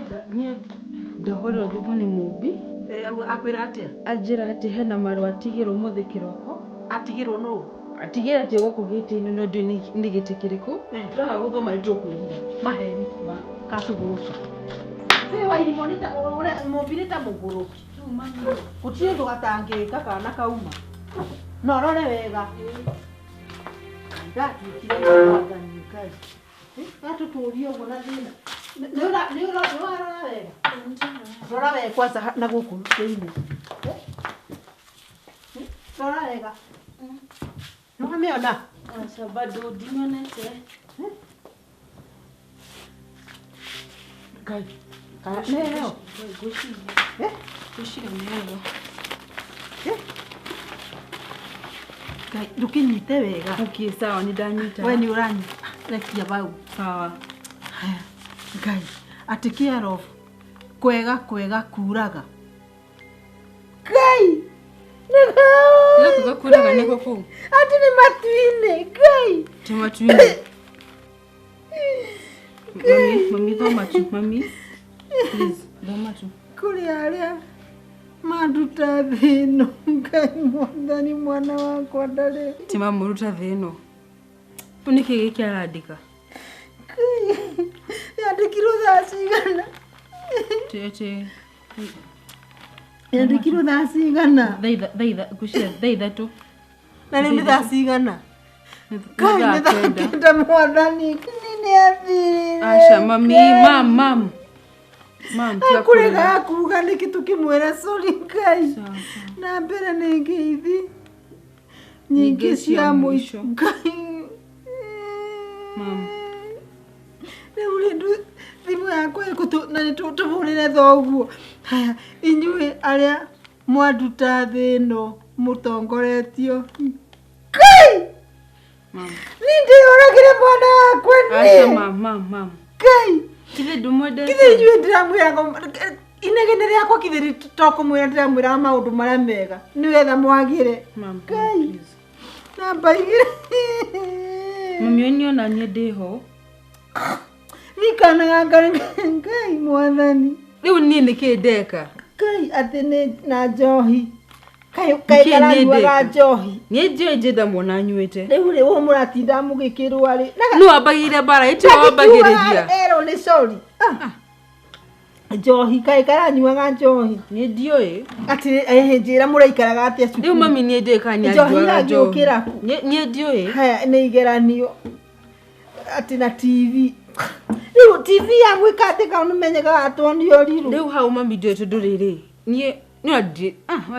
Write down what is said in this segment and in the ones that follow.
Niĩ ndahũrĩrwo thimũ nĩ Mũmbi. Akwĩra atĩa? Anjĩra atĩ hena marũa atigĩrwo ũmũthĩ kĩroko. Atigĩrwo nũ? Atigĩra atĩ gũkũ gĩtĩ-inĩ no ndiũĩ nĩ gĩtĩ kĩrĩkũ. Tũraga gũthoma nĩ tũkwĩrira. Maheni. Katũgũrũka. Wairimũ nĩ ta Mũmbi nĩ ta mũgũrũki. Gũtirĩ ũndũ gatangĩka kana kauma. No rore wega. Ndatuĩkire mwathani Ngai. Gatũtũrie ũguo na thĩna. Nĩ ũrarora wega? Rora wega kwanza na gũkũ thĩinĩ. Rora wega. Nĩ wamĩona? Aca bado ndimĩonete. Ngai. Kana nĩ ĩyo? Ngwĩciria. Ngwĩciria nĩ ĩyo. Ngai, ndũkĩnyite wega. Okay, sawa nĩ ndanyita. We nĩ ũranyita. Rekia bau. Sawa. Haya. Ngai, atĩ care of kwega kwega kuraga. Ngai! Kwega kwega kuraga nĩkuo kũu? Atĩ nĩ matu-inĩ, Ngai! Ti matu-inĩ. Mami, mami thoma tu, mami. Please, thoma tu. Kũrĩ arĩa manduta thĩ ĩno, Ngai mwathani mwana wakwa ndarĩ. Ti mamũruta thĩ ĩno. Rĩu nĩkĩ gĩkĩ arandĩka? Yandĩkirwo thaa cigana? Tĩ Yandĩkirwo thaa cigana? Ngwĩciria thaa ithatũ. Na rĩu nĩ thaa cigana? Ngai nĩ thaa kenda mwathani, nĩ athirire. Aca mami, mam, mam. Mam, tiga Kũrega kuga nĩkĩ tũkĩmwĩra sorry Ngai. Na mbere nĩ ngeithi nyingĩ cia mũico. Ngai. Mam. Rĩu rĩ thimũ yakwa ĩkũtũ na nĩ tũhũrĩre thoguo. Haya, inyuĩ arĩa mwanduta thĩ ĩno mũtongoretio. Ngai! Mam. Niĩ ndĩyũragire mwana wakwa Aca niĩ. mam, mam, mam. Ngai! Githĩ ndũmwendete? Githĩ inyuĩ ndĩramwĩraga inegene rĩakwa githĩ to kũmwĩra ndĩramwĩraga maũndũ marĩa mega nĩgetha mwagĩre. Mam, Ngai. please. Namba igĩrĩ. Mami ũyũ nĩona niĩ ndĩho. Niĩ kana gaka Ngai mwathani. Rĩu niĩ nĩkĩ ndeka? Ngai atĩ nĩ na njohi. Kaĩ Nĩkĩ kaĩ niĩ karanyuaga ndeka? njohi. Niĩ ndiũĩ njĩnda mwana anyuĩte. Rĩu rĩ ũũ mũratinda mũgĩkĩrwo rĩ. Nũ wambagĩrĩria mbara? Ĩti wambagĩrĩria. Erwo nĩ sorry. Ah. Njohi kaĩ karanyuaga njohi. Niĩ ndiũĩ. Atĩ njĩra mũraikaraga atĩa cukuru. Rĩu mami niĩ ndiũĩ kana nĩ Njohi anyuaga njohi. yagĩũkĩra kũ? Niĩ ndiũĩ. Haya nĩ igeranio. Atĩ na TV. Rĩu TV ya gwĩka atĩ kau nĩmenyaga atwonio rirũ. Rĩu hau mami ndiũĩ tondũ rĩrĩ niĩ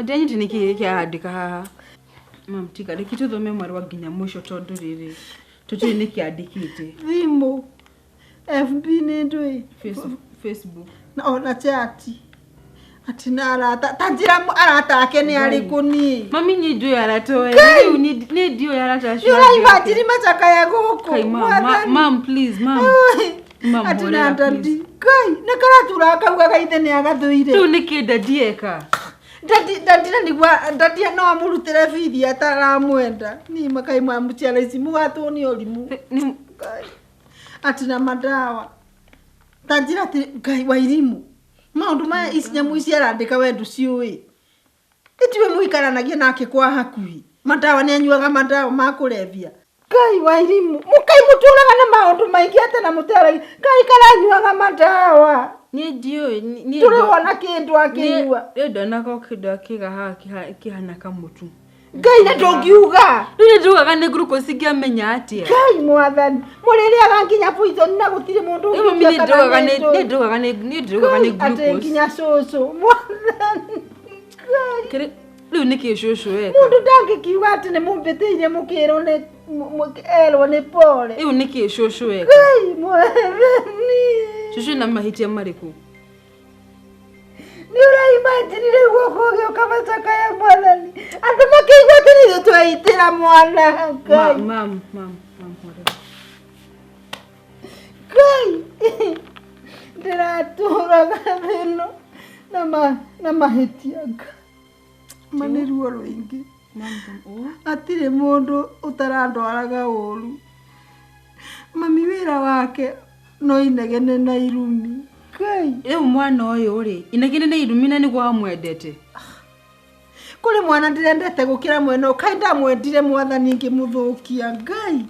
ndianyitĩ nĩkĩ gĩkĩ arandĩka haha. Mam tiga reke tũthome marũa nginya mũico tondũ rĩrĩ tũtiũĩ nĩkĩ andĩkĩte. Thimũ. FB nĩ ndũĩ. Facebook. Ona chat. Atĩ na arata. Ta njĩra arata ake nĩ arĩkũ niĩ. Mami niĩ ndiũĩ arata we. Rĩu niĩ ndiũĩ arata acio. Nĩ ũraimagine macakaya gũkũ. Kai mam, mam please mam. Mam Atĩ na horera dadi. please. Ngai, nĩ karatura akaugaga ithe nĩ agathũire. Rĩu nĩkĩ dadi eka? Dadi dadi na nĩguo dadi no amũrutĩre bithi ataramwenda. Niĩ makai ma mũciara ici mũgatwo nĩ ũrimũ. Ngai. Atĩ na madawa. Ta njĩra atĩ Ngai wa irimũ. Maũndũ maya ici nyamũ ici arandĩka we ndũciũĩ. Ĩtiwe mũikaranagia nake kwa hakuhĩ. Madawa nĩ anyuaga madawa ma kũrebia. Ngai wa irimũ. Mũkai mũtũraga na maũndũ maingĩ atĩ na mũtaragia. Ngai karanyuaga madawa. Niĩ ndiũĩ. Niĩ Ndũrĩ wona kĩndũ akĩnyua. Niĩ ndonaga o kĩndũ akĩiga haha kĩhana kamũtu. Ngai na ndũngiuga. Rĩu nĩ njugaga nĩ glucose ingĩamenya atĩa? Ngai mwathani. Mũrĩrĩaga nginya poison na gũtirĩ mũndũ Rĩu mami niĩ ũngĩtua njugaga kana nĩ nĩ ndũĩ. niĩ njugaga nĩ niĩ njugaga nĩ Ngai, atĩ glucose. nginya cũcũ. Mwathani. Ngai. Rĩu nĩkĩ cũcũ eka? Mũndũ ndangĩkiuga atĩ nĩ mũmbĩtĩire mũkĩrwo nĩ erwo nĩ pole. Rĩu nĩkĩ cũcũ eka? Ngai mwathani. Cũcũ na mahĩtia marĩkũ? Nĩ ũraimagine rĩu gũkũ ũgĩũka macakaya mwathani. Andũ makĩigua atĩ nĩ ithuĩ tweitĩra mwana. Ngai. Mam, mam, mam, horera. Ngai. Ndĩratũraga thĩ ĩno na mahĩtia Ngai. Ma nĩ ruo rũingĩ. Hatirĩ mũndũ ũtarandwaraga ũru. Mami wĩra wake no inegene na irumi. Ngai. Rĩu mwana ũyũ rĩ, inegene nĩ irumina nĩguo amwendete. Kũrĩ mwana ndĩrendete gũkĩra mwena ũyũ, kaĩ ndamwendire mwathani ngĩmũthũkia. Ngai.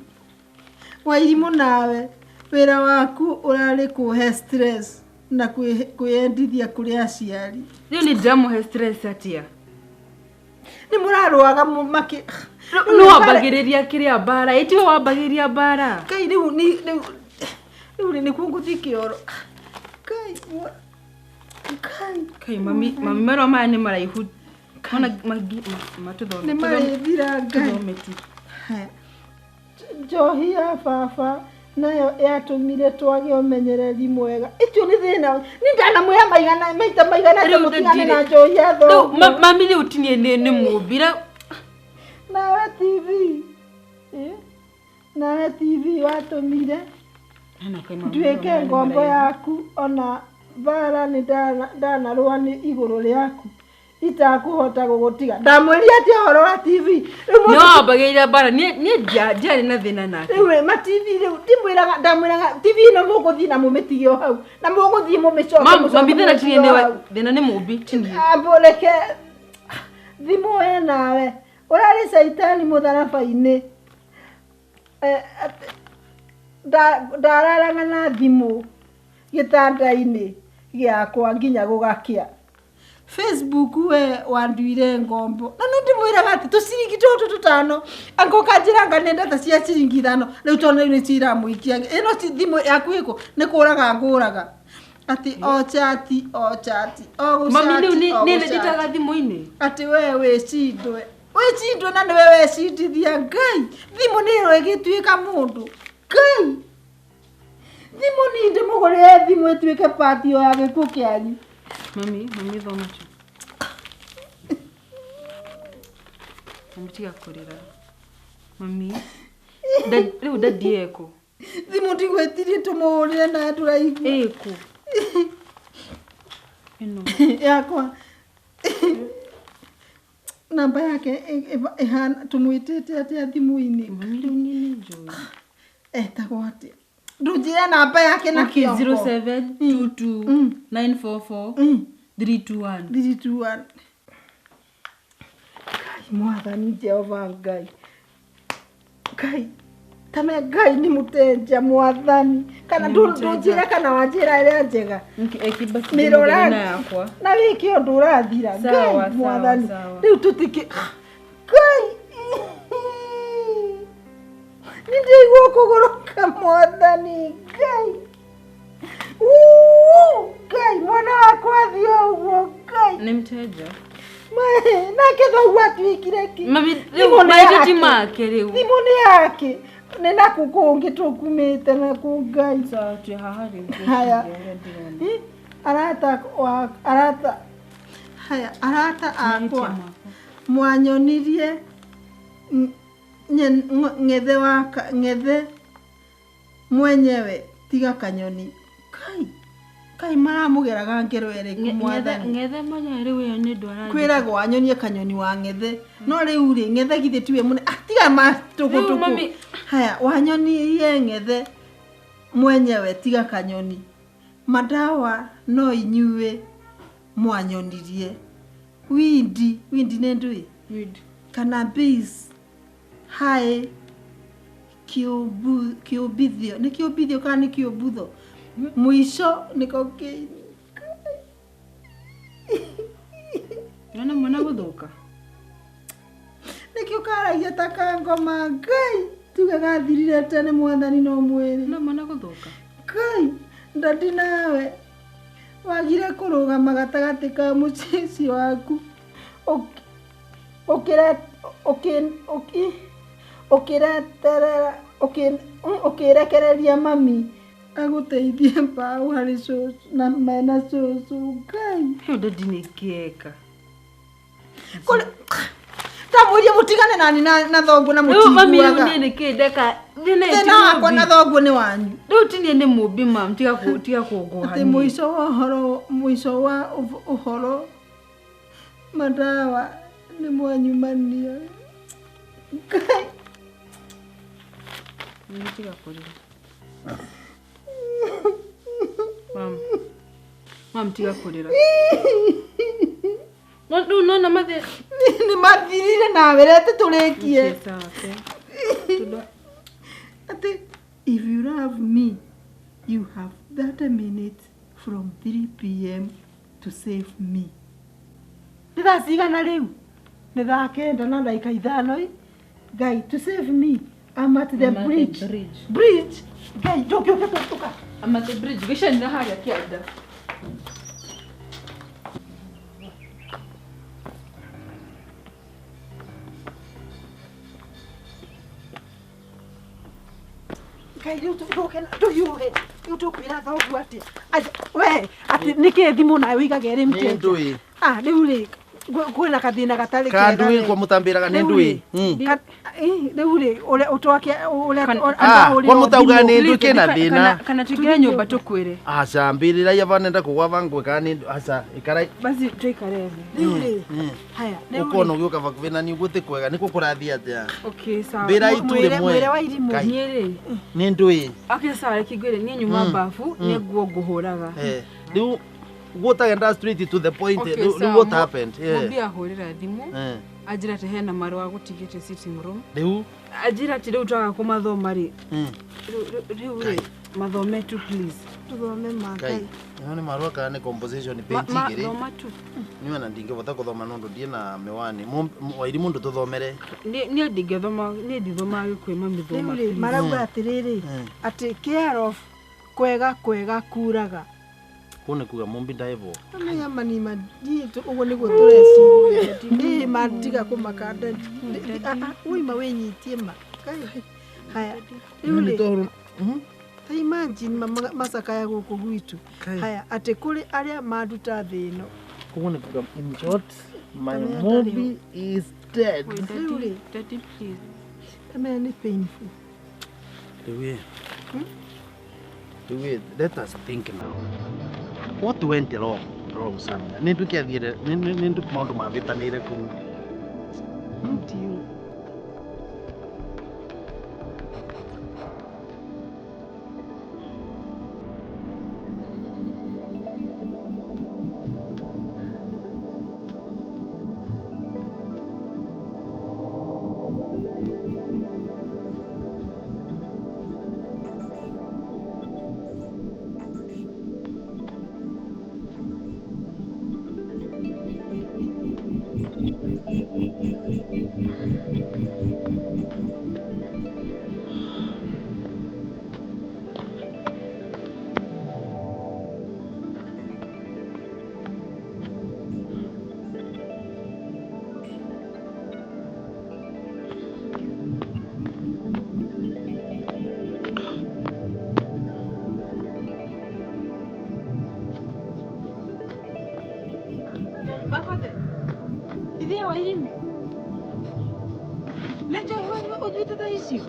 Wairimũ nawe, wĩra waku ũrarĩ kũhe stress na kwĩyendithia kũrĩ aciari. Rĩu nĩ ndĩramũhe stress atĩa? Nĩ mũrarũaga makĩ. Nĩ wambagĩrĩria kĩrĩa mbara, ĩ tiwe wambagĩrĩria mbara. Ngai rĩu nĩ rĩu rĩu nĩkuo ngũthiĩ kĩoro. Ngai Ngai. Kai mami mami marũa maya nĩ maraihu. Ona magi matũthome. Nĩ marĩthira Ngai. Tũthome tu. Njohi ya baba nayo yatũmire twage ũmenyereri mwega. Icio nĩ thĩna. Nĩ ndanamwĩra maigana maita maigana atĩ mũtigane na njohi ya thoguo. Rĩu mami rĩu tinie nĩ mũmbira. Nawe TV. Nawe TV watũmire nduĩke ngombo yaku ona mbara nĩ ndanarũa nĩ igũrũ rĩaku. Itakũhota gũgũtiga. Ndamwĩrire atĩa ũhoro wa TV? Nĩ wambagĩrĩria mbara, niĩ ndiarĩ na thĩna nake. Rĩu ma TV rĩu ndimwĩraga ndamwĩraga TV ĩno mũgũthiĩ na mũmĩtige o hau. Na mũgũthiĩ mũmĩcoke. Mami thĩna tinie nĩ thĩna nĩ mũmbi tinie. Ambo reke thimũ we nawe. Ũrarĩ caitani mũtharaba-inĩ. Ndararaga na thimũ gĩtanda-inĩ gĩakwa nginya gũgakĩa. Facebook we wanduire ngombo. Na nĩ ndĩmwĩraga atĩ tũciringi tũtũ tũtano anga ũkanjĩra anga nĩ ndata cia ciringi ithano rĩu tondũ rĩu nĩ ciramũikia. Ĩno thimũ yaku ĩkũ nĩ kũraga ngũraga. Atĩ o chati o chati o gũcati. Mami rĩu nĩ njĩtaga thimũ-inĩ. Atĩ we wĩcindwe. Wĩcindwe na nĩwe wecindithia. Ngai thimũ nĩ ĩro ĩgĩtuĩka mũndũ. Ngai thimũ nĩ ndĩmũgũrĩre thimũ ĩtuĩke patio ya gĩkuũ kĩanyu. Mami, mami thoma tu. Mami tiga kũrĩra. Mami, rĩu dadi eko. Thimũ ndigwĩtirie tũmũhũrĩre na ndũraigua. Ĩkũ. Ĩno. Yakwa. Namba yake ĩhana tũmwĩtĩte atĩa thimũ-inĩ? Mami rĩu niĩ nĩ njũĩ. Etagwo atĩa? Ndũnjĩre namba yake na kĩongo. 0722 944 321. 321. Ngai mwathani Jehova Ngai. Ngai tame Ngai nĩ mũtenja mwathani. Kana ndũnjĩre kana wanjĩra ĩrĩa njega. Mĩrora yakwa. Na wĩke ũndũ ũrathira. Ngai mwathani. Rĩu tũtikĩ Ngai. Nĩ ndĩraigua kũgũrũka mwathani Ngai. Ngai mwana wakwa athiĩ ũguo Ngai. Nĩ mteja. Nake thoguo atuĩkire kĩ? Mami rĩu maitũ ti make rĩu. Thimũ nĩ yake. Nĩ naku kũngĩ tũkumĩte naku Ngai. Sawa twĩ haha rĩu. Haya. Arata wa arata. Haya arata akwa. Mwanyonirie ng'ethe wa ng'ethe mwenyewe tiga kanyoni. Kai kai maramũgeraga ngero ĩrĩkũ mwathani? Ng'ethe mwenyewe rĩu ĩyo nĩ ndwara. Kwĩragwo anyonie kanyoni wa ng'ethe. No rĩu rĩ ng'ethe githĩ tiwe mũne. Tiga matũkũtũkũ. Haya wanyonirie ng'ethe mwenyewe tiga kanyoni. Madawa no inyuĩ mwanyonirie. Windi windi nĩ ndũĩ? Windi. Cannabis hae kĩũmbithio nĩ kĩũmbithio kana nĩ kĩũmbutho mũico nĩ cocaine. Nĩwona mwana gũthũka. Nĩkĩo karagia ta kangoma. Ngai tuge gathirire tene mwathani no mwĩrĩ. Nĩwona mwana gũthũka. Ngai ndadi nawe wagire kũrũgama gatagatĩ ka mũciĩ ũcio waku ũkĩrekereria mami agũteithie mbaũ harĩ cũcũ na mena cũcũ. Ngai rĩu ndadi nĩ kĩeka. Ndamwĩrire mũtigane nani na thoguo na Rĩu mami rĩu mũtiguaga. niĩ nĩkĩ ndeka Thĩna wakwa na thoguo nĩ wanyu. Rĩu tinie nĩ mũmbi mam tiga kũngũha Atĩ niĩ. mũico wa ũhoro mũico wa ũhoro madawa nĩ mwanyumania. Ngai. Mami tiga kũrĩra. Mam. Mam tiga kũrĩra. No rĩu nona mathĩ Nĩ mathirire nawe rete tũrĩkie. Atĩ if you love me you have 30 minutes from 3 pm to save me. Nĩ thaa cigana rĩu? Nĩ thaa 9 na ndagĩka 5 ĩ. Ngai, to save me I'm at the I'm at the bridge. bridge. Bridge. Ngai, ndũngĩũke tũka. I'm at the bridge. Gĩcani na harĩa kĩanda. Ngai, rĩu tũke tũhiũhe. Rĩu tũkwĩra thoguo atĩa? Aja, we, atĩ nĩkĩ thimũ nawe ũigage ĩrĩ Nĩ mteja? ndũĩ. Ah, rĩu rĩ, kwĩna kathĩna gatarĩ kega. Kandũĩ kwa mũtambĩraga nĩ Rĩu ndũĩ. rĩ, rĩu rĩ, ũrĩa ũtwake ũrĩa Ah, kwa mũtauga nĩ ndũĩ Please, kĩna thĩna. Kana tũingĩre nyũmba tũkwĩre. Aca mbĩrĩra ia vanenda kũgwa vangwe kana nĩ aca ikara Basi tũikare thĩ. Rĩu rĩ, haya, rĩu ũkona rĩ, ũgĩũka bakuhĩ na niĩ ũguo ti kwega nĩkũ kũrathiĩ atĩa. Okay, sawa. Mbĩra itu rĩmwe. mwĩre wa irimũ. Ngai, Niĩ rĩ, nĩ ndũĩ. okay, sawa reke ngwĩre niĩ nyuma bafu nĩ nguo ngũhũraga. Rĩu gũtagenda straight to the point. Okay, Rĩu sawa, what happened? Yeah. Mũmbi ahũrĩra thimũ anjĩra atĩ hena marũa gũtigĩte sitting room. Rĩu Anjĩra atĩ rĩu twaga kũmathoma rĩ, rĩu rĩ mathome tu please. Tũthome ma Ngai, Ngai. ĩno nĩ marũa kana nĩ composition page igĩrĩ. Thoma tu. Niĩ ona ndingĩbota gũthoma nũndũ ndiĩ na miwani. Wairimũ ndũtũthomere. Niĩ ndingĩthoma, niĩ ndithomaga Gĩkũyũ mami thoma Rĩu rĩ, please. marauga atĩrĩrĩ, atĩ care of kwega kwega kuraga. Kũu nĩ kuga mũmbi ndaĩbwo. Amenya manima ndiĩ ũguo nĩguo tũreciria. Ĩĩ ma tiga kũmaka ũima wĩnyitie ma. Ngai, haya, rĩu rĩ, ta imagine macakaya gũkũ gwitũ. Haya, atĩ kũrĩ arĩa manduta thĩ ĩno. Koguo nĩ kuga in short my Kamenya mombi is dead. Rĩu rĩ, Daddy, please. kamenya nĩ painful. Rĩu ĩ, rĩu ĩ, let us think now. What went wrong? Wrong somewhere. Nĩ ndũkĩathiire, nĩ ndũ maũndũ mavĩtanĩire kũu. Ndiũ. Ithe wa irimũ. Nĩ njohi ũnyuĩte thaa icio?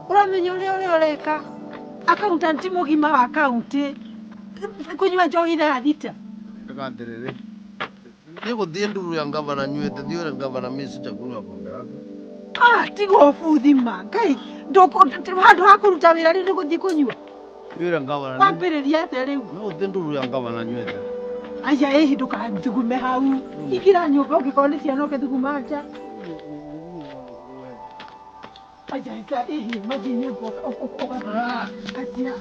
Ũramenya ũrĩa ũrĩa ũreka? Accountant mũgima wa kaunti kũnyua njohi thaa 6. Reka atĩrĩrĩ, nĩ gũthiĩ nduru ya ngavana nyuĩte, thiĩ ũre ngavana mimi sijakunywa pombe yako. Ah, tiga ũbuthi ma. Ngai, handũ ha kũruta wĩra rĩu nĩ gũthiĩ kũnyua. Thiĩ ũre ngavana. Wambĩrĩria atĩa rĩu? Nĩ gũthiĩ nduru ya ngavana nyuĩte. Aya ĩhi ndũgathugume hau. Ingĩra nyũmba ũngĩkorwo nĩ ciana ũkĩthuguma nja. Aya ĩhi mathiĩ nyũmba ũgathuguma. Atia.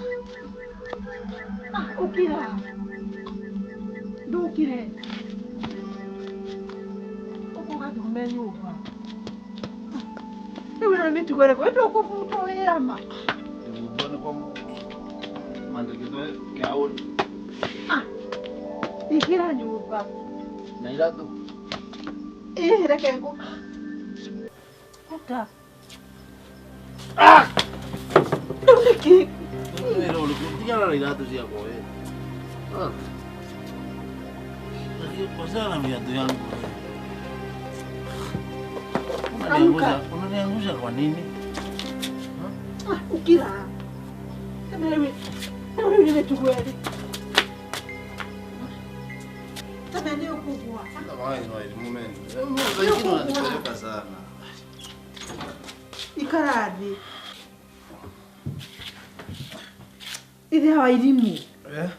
Ah, ũkĩra. Ndũkire. Ũgathugume nyũmba. Rĩu ĩno nĩ mĩtugo ĩrĩkũ? Ndũkũbutwo wĩra ma. Mandĩkĩtwo kĩaũri. Ah, ingĩra nyũmba. Na iratũ. Ĩĩ reke ngũ. Ũka. Rĩu nĩkĩ? Wĩra ũrĩkũ? Tigana na iratũ ciakwa we. Ah. Wachana na viatu yangu. Amka. Unaniangusha kwa nini? Ah, ukira. Rĩu rĩu nĩ mĩtugo ĩrĩ. Tene nĩ ũkũgũa. Unanipeleka sana. Ikara thĩ. Ithe wa irimu. Eh?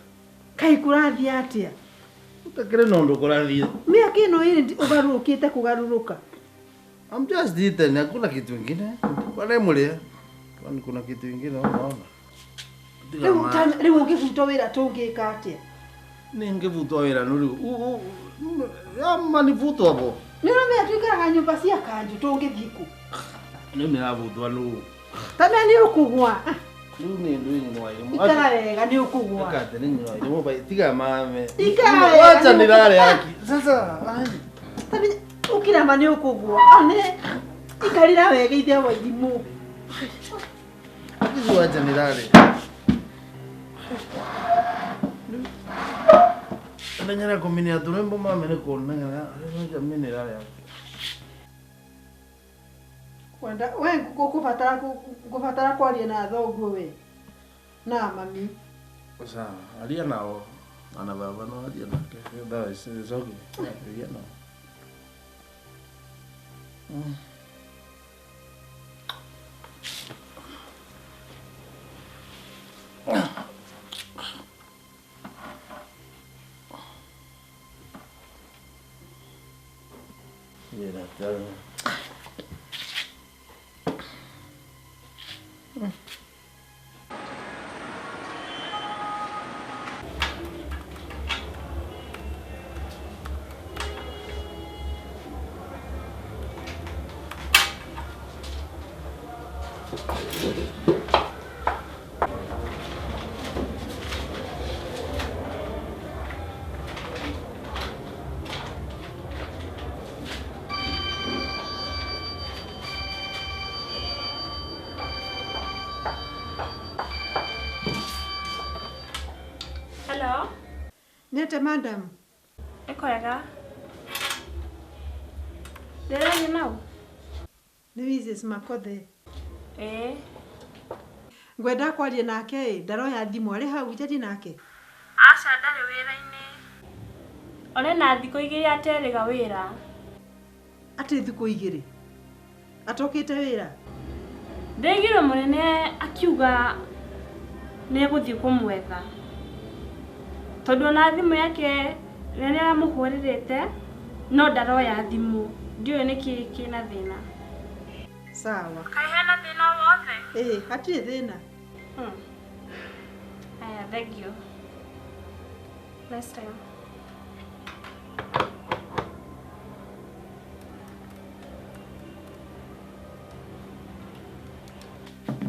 Kai kurathi atia? Utakire nondo kurathi. Miaka ino iri ugarurukite kugaruruka. I'm just eating, hakuna kitu kingine. Kwa mulia. Kwani kuna kitu kingine unaona? Riu ungivutwo wira tungika atia? Ningivutwo wira nuriu. Ama nivutwo hapo. Nĩũramenya tuikaraga nyũmba cia kanjũ tũngĩthiĩ kũ? Nĩ nĩravutwa nũ. Tamenya nĩ ũkũgwa. Rĩu nĩ ndũĩ nyina wa irimũ. Ikara wega nĩ ũkũgwa. Ikate nĩ nyina wa irimũ bai tiga mame. Ikara wega. Wacha nilale haki. Sasa tamenya ukirama nĩ ũkũgwa. One ikarira wega ithe wa irimũ. Akizi wacha nilale. Nanyara kumini aturembo mame ne kona nanyara mimi nilale haki. Kwenda we ngukubatara kwaria na thoguo we na mami. Sasa alia nao ana baba no alia nake dawa isizoge alia nao. Yeah, that. Hello. Nete madam. Ekwega. Ndĩraria nau? Nĩ Mrs. Makothe. Eh. Ngwenda kwaria nake ndaroya thimũ arĩ hau njarie nake. Aca ndarĩ wĩra-inĩ. One na thikũ igĩrĩ aterĩga wĩra. Atĩ thikũ igĩrĩ? Atokĩte wĩra? Ndĩgire mũnene akiuga nĩ egũthiĩ kũmwetha. Tondũ ona thimũ yake nĩ aramũhũrĩrĩte no ndaroya thimũ. Ndiũĩ nĩkĩ kĩna thĩna. Sawa. Kaĩ hena thĩna o wothe? Ĩĩ, hatirĩ thĩna. Aya, thank you. Next time.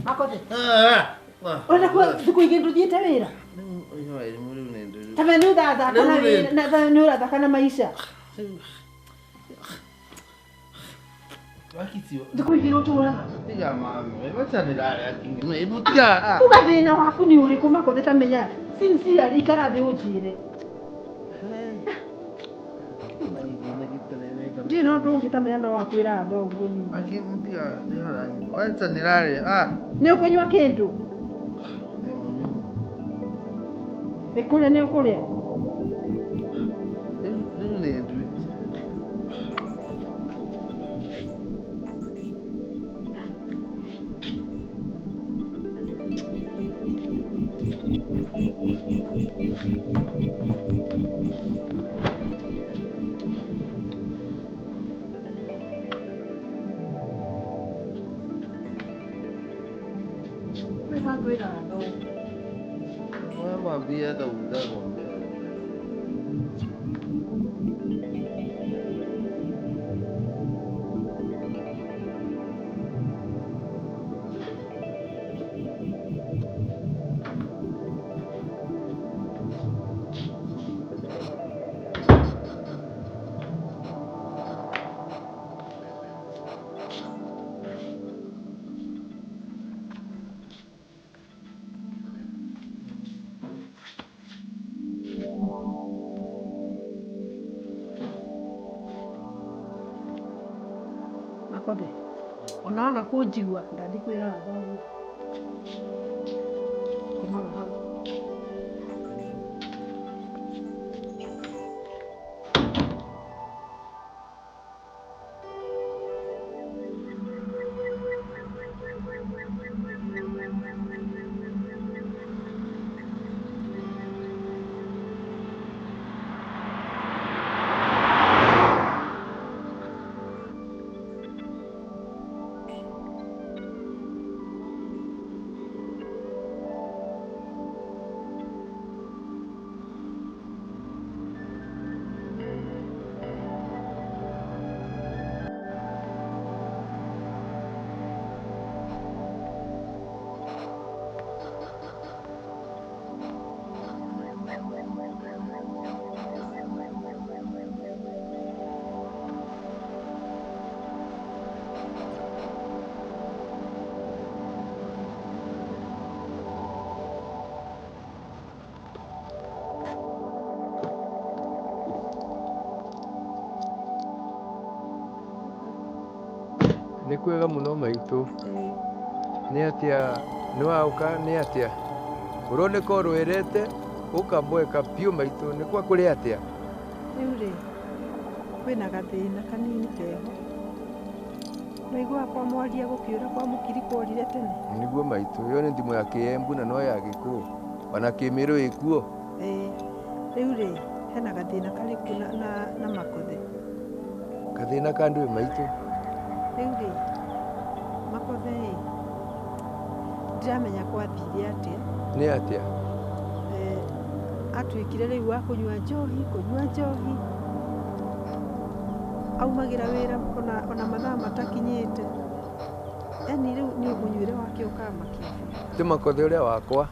Makothe. Ũrenda kuga thikũ igĩrĩ ndũthiĩte wĩra? Tama nĩ ũrathaka na wĩra, nĩ ũrathaka na maica. Thikũ igĩrĩ ũtũraga. Tiga mame, wacha nilale haki. Tiga. Uga thĩna waku nĩ ũrĩkũ Makothe tamenya. Sincerely ikara thĩ ũnjĩre. Ndiũĩ no ndũngĩtamenya no wakwĩra thoguo niĩ. Wacha nilale. Nĩ ũkũnyua kĩndũ? Nĩ kũrĩa nĩ ũkũrĩa? Makothe. Ona waga kũnjigua ndathiĩ kwĩra thoguo. Komaga hau. Nĩ kwega mũno maitũ. Nĩ atĩa nĩ waũka nĩ atĩa? Ũroneka ũrwerete ũkamweka biũ maitũ nĩ kwa kũrĩ atĩa? Rĩu rĩ, kwĩna gathĩna kanini keho. Naigua kwa mwaria gũkĩũra kwa mũkiri kworire tene. Nĩguo maitũ, ĩyo nĩ thimũ ya kĩembu na no ya gĩkũyũ. Ona kĩmĩrũ ĩkuo. Ĩĩ, rĩu rĩ, hena gathĩna karĩkũ na Makothe? Gathĩna ka ndũĩ maitũ. Rĩu rĩ, Makothe ĩ, ndiramenya kwathire atĩa. Nĩ atĩa? Atuĩkire rĩu wa kũnyua njohi, kũnyua njohi. Aumagĩra wĩra ona mathaa matakinyĩte. Yaani rĩu nĩ mũnyuĩre wake ũkamakia biũ. Ti Makothe ũrĩa wakwa.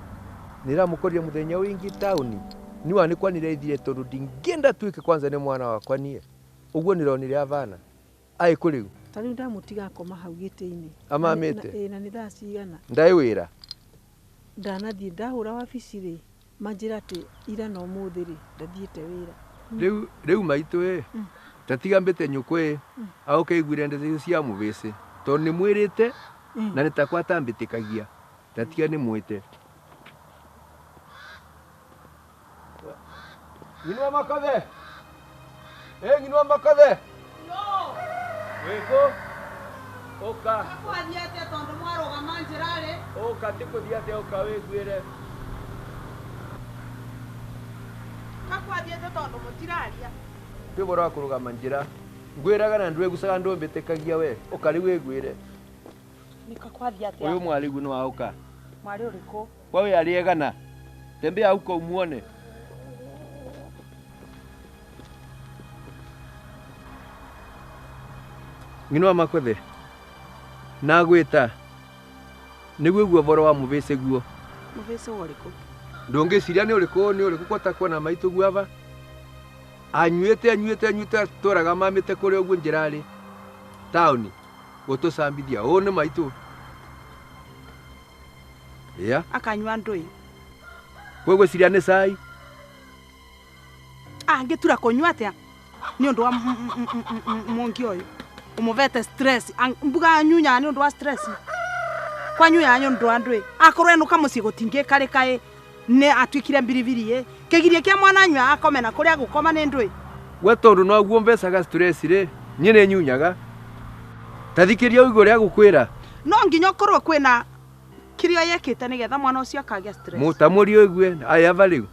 Nĩramũkorire mũthenya ũingĩ taũni. Niwa nĩkwa nĩraithire tondũ ndingĩenda tuĩke kwanza nĩ mwana wakwa niĩ. Ũguo nĩronire avana. Aĩ kũ rĩu? Ta rĩu ndamũtiga akoma hau gĩtĩ-inĩ. Amamĩte? Ĩĩ na nĩ thaa cigana? Ndaĩ wĩra? Ndanathiĩ ndahũra wabici rĩ, manjĩra atĩ ira na ũmũthĩ rĩ, ndathiĩte wĩra. Rĩu rĩu maitũ ĩ, tatiga mbĩte nyũkwa ĩ, aũke aiguire ndeto icio cia mũbĩcĩ. Tondũ nĩmwĩrĩte na nĩ takwa atambĩtĩkagia. Tatiga nĩmwĩte. Nyinwa Makothe! Ĩ nyinwa Makothe! Wĩkũ? Ũka. Kwathiĩ atĩa tondũ mwarũgama njĩra rĩ? Ũka ti kũthiĩ atĩa ũka wĩguĩre. Kakwathiĩ atĩa tondũ mũtiraria? Kwĩ ũhoro wa kũrũgama njĩra. Ngwĩraga na ndwĩgucaga ndũmbĩtĩkagia we. Ũka rĩu wĩguĩre. Nĩka kwathiĩ atĩa? Ũyũ mwarĩ guo nĩ wa ũka. Mwarĩ ũrĩkũ? Kwa wĩ arĩegana. Tembea huko umuone. Nyinwa Makothe. Nagwĩta. Nĩguo guo ũhoro wa mũbĩcĩ guo. Mũbĩcĩ ũrĩkũ? Ndũngĩciria nĩ ũrĩkũ nĩ ũrĩkũ kwata kuona maitũ guo aba. Anyuĩte anyuĩte anyuĩte atũraga mamĩte kũrĩa ũguo njĩra rĩ. Taũni. Gũtũcambithia. Ũũ nĩ maitũ. Ya. Akanyua ndũĩ. Kwĩgwĩciria nĩ cai. Angĩtura kũnyua atĩa? Nĩ ũndũ wa mũngi ũyũ. Ũmũvete stress. Mbuga anyunyaga nĩ ũndũ wa stress. Kwanyuyaga nĩ ũndũ wa ndũĩ. Akorwo enũka mũciĩ gũtingĩkarĩka ĩ. Nĩ atuĩkire mbiribiri ĩ. Kĩgiria kĩa mwana anyua akome na kũrĩa gũkoma nĩ ndũĩ. We tondũ noguo mbecaga stress rĩ, niĩ nĩ nyunyaga. Ta thikĩrĩria ũigue ũrĩa gũkwĩra. No nginya ũkorwo kwĩna kĩrĩa yekĩte nĩgetha mwana ũcio akagĩa stress. Mũtamũri ũigue aya aba rĩu.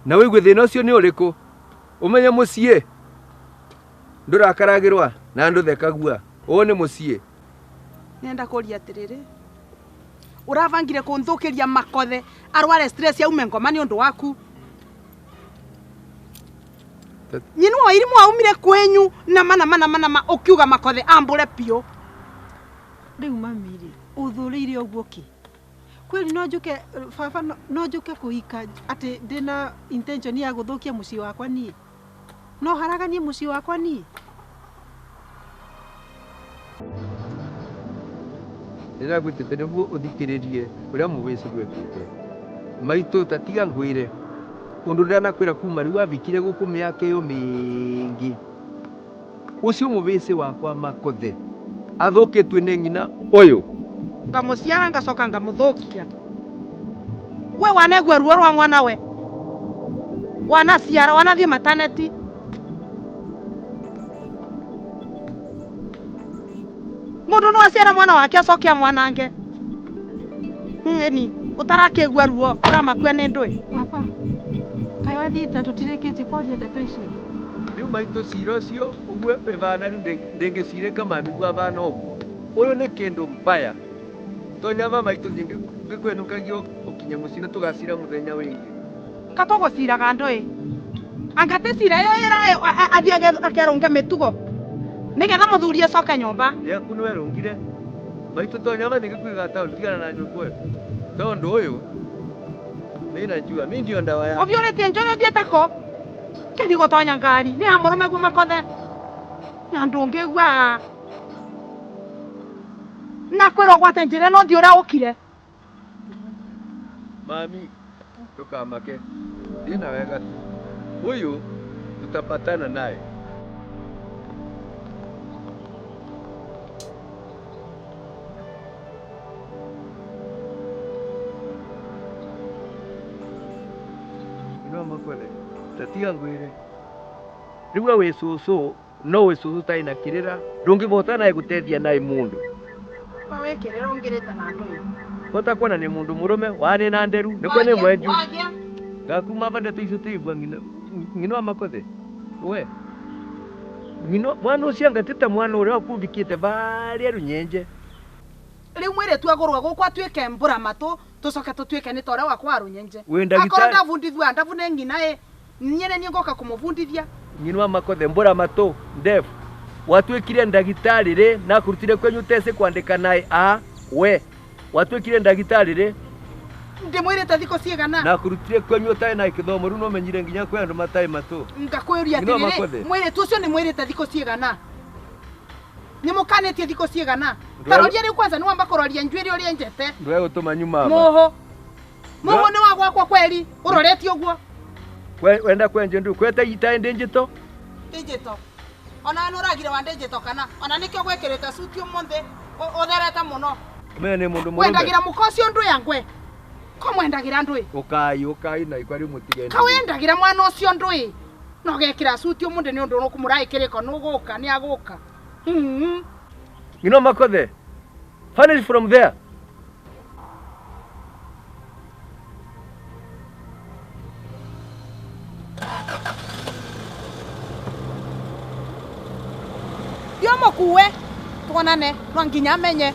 Na ũigue thĩna ũcio nĩ ũrĩkũ. Ũmenye mũciĩ. Ndũrakaragĩrwa na ndũthekagua. Ũũ nĩ mũciĩ. Nenda kũria atĩrĩrĩ. Ũrabangire kũnthũkĩria Makothe arware stress aume ngoma nĩ ũndũ waku. Nyinu wa irimu aumire kwenyu na mana mana mana ma ũkiuga Makothe ambũre biũ. Rĩu mami rĩ, ũthũrĩire ũguo kĩ? Kweli no njũke baba no njũke kũhika atĩ ndĩna intention ya gũthũkia mũciĩ wakwa niĩ? No haraganie mũciĩ wakwa niĩ? Ndĩragwĩtĩte nĩguo ũthikĩrĩrie ũrĩa mũbĩcĩ gwekĩte. Maitũ tatiga ngwĩre. Ũndũ ndanakwĩra kuma rĩu wabikire gũkũ mĩaka ĩyo mĩingĩ. Ũcio mũbĩcĩ wakwa Makothe athũkĩtue nĩ ng'ina ũyũ. Ngamũciara ngacoka ngamũthũkia. We wanegua ruo rwa mwana we. Wanaciara wanathiĩ mataneti. Mũndũ no aciare mwana wake acoke amwanange. Ĩni ũtarakĩgua ruo ũramakua nĩ ndũĩ. Baba, kaĩ wathiĩte tũtirĩkĩtie kwaria ndeto icio? Rĩu maitũ cira ũcio ũguo ĩbana rĩu ndĩngĩcirĩka mami guo abana ũguo. Ũyũ nĩ kĩndũ mbaya. Tonyama maitũ ngĩkwenũkagia ũkinye mũciĩ na tũgacira mũthenya wĩngĩ. Katũgũciraga ndũĩ. Anga ti cira ĩyo ĩra athiĩ akerũnge mĩtugo. Nĩgetha mũthuri acoke nyũmba. Yaku nĩwe rũngire. Maitũ tonyama nĩngĩkuiga taũni tigana na nyũkwa ĩyo. Tondũ ũyũ mimi najua mimi ndio ndawa yake. Ũbiũrĩtie njũĩ ũthiĩte kũ? Kĩthi gũtonya ngari. Nĩ ya mũrũme guo Makothe. Na ndũngĩgua. Na kwĩrwo gwate njĩra ĩno ũthiĩ ũrĩa ũkire. Mami, tukamake. Thiĩ na wega tu. Huyu tutapatana naye. Makothe tatiga ngwire riu we wi cucu no wi cucu utai na kirira ndungivota nae gutethia nae mundu. Wawikirira ungirite na ndui. Bota kuona ni mundu murume wani na nderu nikwo ni mwenju. Wagia. Ngakuma va ndeto icio tiigua ng'ino wa Makothe we ng'ino mwana ucio anga ti ta mwana uria wakumbikite varia runyenje. Riu mwiritu agurwa gukwa atuike mbura matu tucoke tutuike ni ta uria wakwa wa runyenje. Wi Akorwo ndagitari ndabundithua ndabu ni ng'ina i nyene ni ngoka kumubundithia. Ng'ino wa Makothe mbura matu ndefu watuikire ndagitari ri na kurutire kwenyu utesi kwandika nae a we watuikire ndagitari ri Ndimwirite thikũ cigana. Na kurutire kwenyu utai na kithomo riu nomenyire nginya kwi andu matai matu. Ngakwiria Ng'ino wa atiriri Makothe. mwiritu ucio ni mwirite thikũ cigana. Ni mukanitie thikũ cigana. Ndwe- Taroria riu kwanza ni wamba kuroria njuiri uria njete. Ndwe gutuma nyuma aba. Muhu. Muhu ni wa gwakwa kweri uroretie uguo. Wenda kwenje ndu kweta itae ndinjito. Ndinjito. Ona nĩ ũragire wa ndinjito kana ona nĩkĩo gwĩkĩrĩte suti ũmũthĩ ũtherete mũno. Mene ni mundu murume. Wendagĩra mũka ũcio ndũ ya ngwe. Ko mwendagĩra ndũĩ? Ukai ukai na ikwari mutige. Ka wendagĩra mwana ũcio ndũĩ? No gekĩra suti ũmũthĩ nĩ ũndũ ũkũmũraĩ kĩrĩko nũgũka nĩ agũka. Ng'ino Makothe. Finish from there. Ndio mũkuue tuonane no nginya amenye.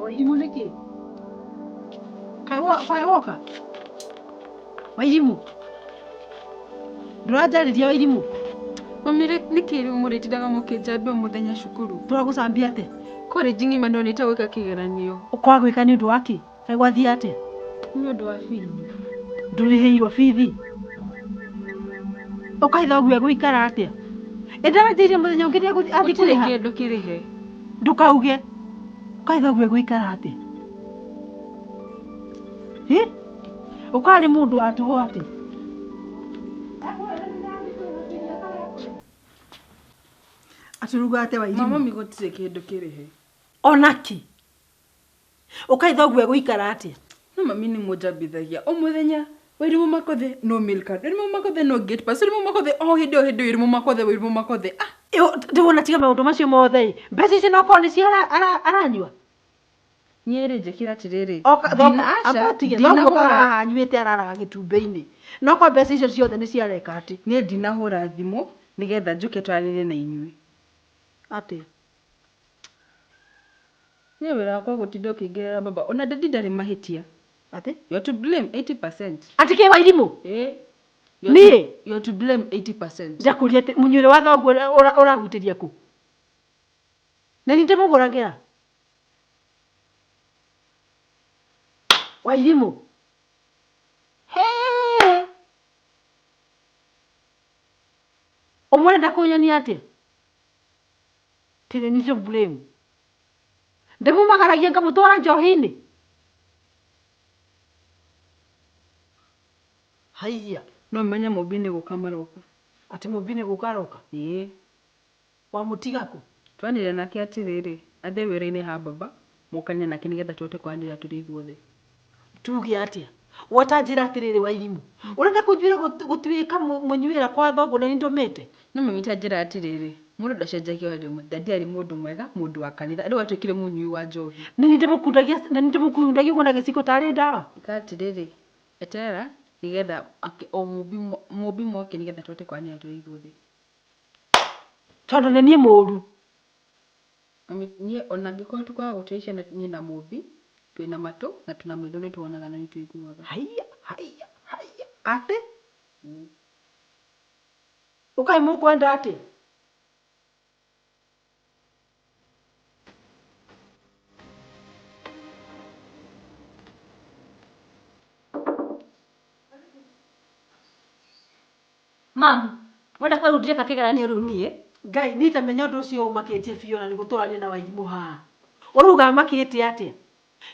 Wairimu nĩkĩ? Kaĩ woka? Wairimu? Ndũranjarĩria Wairimu? Mami nĩkĩ rĩu mũrĩtindaga mũkĩnjambia o mũthenya cukuru? Tũragũcambia atĩa? Korĩnji ng'ima ndonĩte gwĩka kĩgeranio. Ũkwaga gwĩka nĩ ũndũ wa kĩ? Kaĩ gwathiĩ atĩa? Nĩ ũndũ wa bithi. Ndũrĩhĩirwo bithi? Ũkaitha ũguo egũikara atĩa? Ĩndaranjĩirie mũthenya ũngĩ nĩegũthiĩ athiĩ Gũtirĩ kũrĩha? kĩndũ kĩrĩhe. Ndũkauge. Ũkaitha ũguo egũikara atĩa? Hĩ? Ũkarĩ mũndũ wa tũhũ atĩa? Atũruga atĩa Wairimu? Mama mami gũtirĩ kĩndũ kĩrĩhe. Onakĩ? Ũkaitha ũguo egũikara atĩa? No mami nĩ mũnjambithagia o mũthenya. Wairimu Makothe no meal card. Wairimu Makothe no gate pass. Wairimu Makothe o hĩndĩ o hĩndĩ Wairimu Makothe Wairimu Makothe. Ah, Ndĩwona tiga maũndũ macio mothe mbeca icio no korwo nĩcio aranyua. Niĩ rĩ njĩkĩra atĩrĩrĩ. Amba tige thoguo haha anyuĩte araraga gĩtumbĩ-inĩ no korwo mbeca icio ciothe nĩcio areka atĩ. Niĩ ndinahũra thimũ nĩgetha njũke twaranĩrie na inyuĩ. Atĩa? Niĩ wĩra wakwa gũtinda ũkĩingĩrĩra baba ona daddy ndarĩ mahĩtia. Atĩ? You are to blame 80%. Atĩ kĩ Wairimu? Ĩĩ. Niĩ? You are to blame 80%. Ndakũria atĩ mũnyuĩre wa thoguo ũrahutĩria kũ? Na niĩ ndĩmũgũragĩra. Wairimu. Hey! Omwana ndakunyonia atia? Tene nicio blame. Ndimumagaragia ngamutwara njohi-inĩ. Haiya. No menye Mũmbi nĩ gũka maroka. Atĩ Mũmbi nĩ gũka aroka? Ĩĩ. Wamũtiga kũ? Twanire nake atĩrĩrĩ, athiĩ wĩra-inĩ ha baba, mũkane nake nĩgetha tũhote kwaranĩria tũrĩ ithuothe. Tuge atĩa? Watanjĩra atĩrĩrĩ Wairimu. Ũrenda kũnjwĩra gũtuĩka mũnyuĩra kwa thoguo na nĩndũmĩte? No mami ta njĩra atĩrĩrĩ, mũndũ ndacenjagia o rĩmwe. Dadi arĩ mũndũ mwega, mũndũ wa kanitha. Rĩu atuĩkire mũnyui wa njohi. Nĩ niĩ ndĩmũkundagia ũguo na gĩciko tarĩ ndawa? Ĩka atĩrĩrĩ, eterera nĩgetha o Mũmbi moke nĩgetha tũhote kwaranĩria tũrĩ ithuothe. Tondũ nĩ niĩ mũũru. Mami, niĩ ona angĩkorwo tũkoragwo tũrĩ ciana niĩ na Mũmbi, twĩna matũ na tũna maitho nĩ tuonaga na nĩ tũiguaga. Haiya, haiya, haiya. Atĩ? Ũkaĩ mũkwenda atĩ? Mam, wenda kwa rudire kakigeranio riu nie? Ngai, niĩ tamenya ũndũ ũcio ũmakĩtie biũ na nĩgũtũrania na Wairimu haha. Ũrauga makĩte atĩa?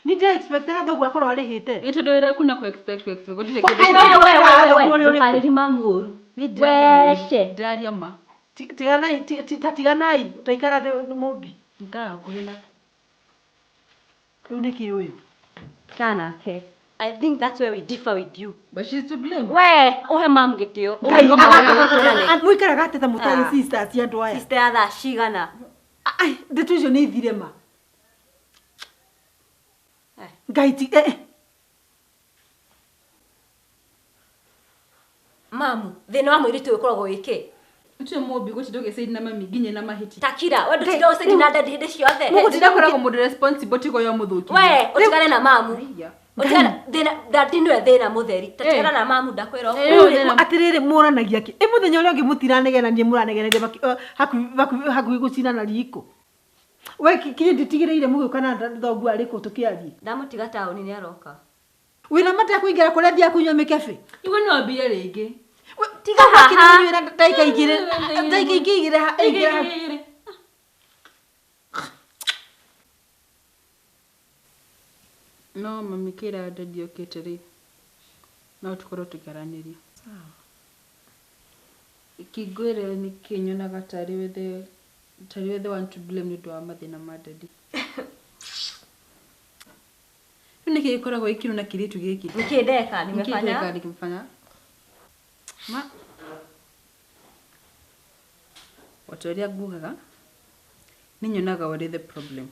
Nĩ ndĩra expectaga thoguo akorwo arĩhĩte. Ĩ tondũ wĩra kuna ku expect ku expect gũtirĩ kĩndũ. Ndũkarĩri mamu ũru. Wece. Ndĩraria ma. Tiganai, ta tiganai, ũtaikara thĩ Mũmbi. Ngaa hakuhĩ na. Rĩu nĩkĩ ũyũ? Kanake. I think that's where we differ with you. But she's to blame. We, uhe mam gĩtĩo. Mũikaraga atĩ ta mũtarĩ sisters andũ aya. Sister ya thaa cigana? Ai, ndeto icio nĩ ithire ma. Ngai ti Mamu, thĩna wa mũirĩtu ũyũ ũkoragwo wĩ kĩ? Ũcio Mũmbi gũtinda ũgĩcaina na mami nginya na mahĩtia. Takira, we ndũtinda ũcaini na dadi hĩndĩ ciothe. Mũgũtinda koragwo mũndũ responsible tigo yo mũthũki. We, ũtigane na mamu. Ũtigane thĩna dadi nĩwe thĩna mũtheri. Tatigana na mamu ndakwĩra ũguo. Atĩrĩrĩ mũranagia kĩ? Ĩ mũthenya ũrĩa ũngĩ mũtiranegenania mũranegeneria hakuhĩ gũcinana riko. We kinya nditigĩrĩire mũgĩũka na thoguo arĩ kũ tũkĩarie. Ndamũtiga taũni nĩ aroka. Wĩna mata kũingĩra kũrĩa thiaga kũnyua mĩkebe? Igua no wambire rĩngĩ. Tiga haha. Ndagĩka igĩrĩ, ndagĩka ingĩ igĩrĩ. No mami kĩra dadi okĩte rĩ, no tũkorwo tũkĩaranĩria. Kĩngwĩre nĩkĩ nyonaga tarĩ we the one to blame nĩ ũndũ wa mathĩna ma dadi. Rĩu nĩkĩ gĩkoragwo gĩkĩrwo na kĩirĩtu gĩkĩ? Nĩkĩ ndeka? Nimefanya? Nimefanya? Ma watu ũrĩa ngugaga nĩ nyonaga ũrĩ the problem.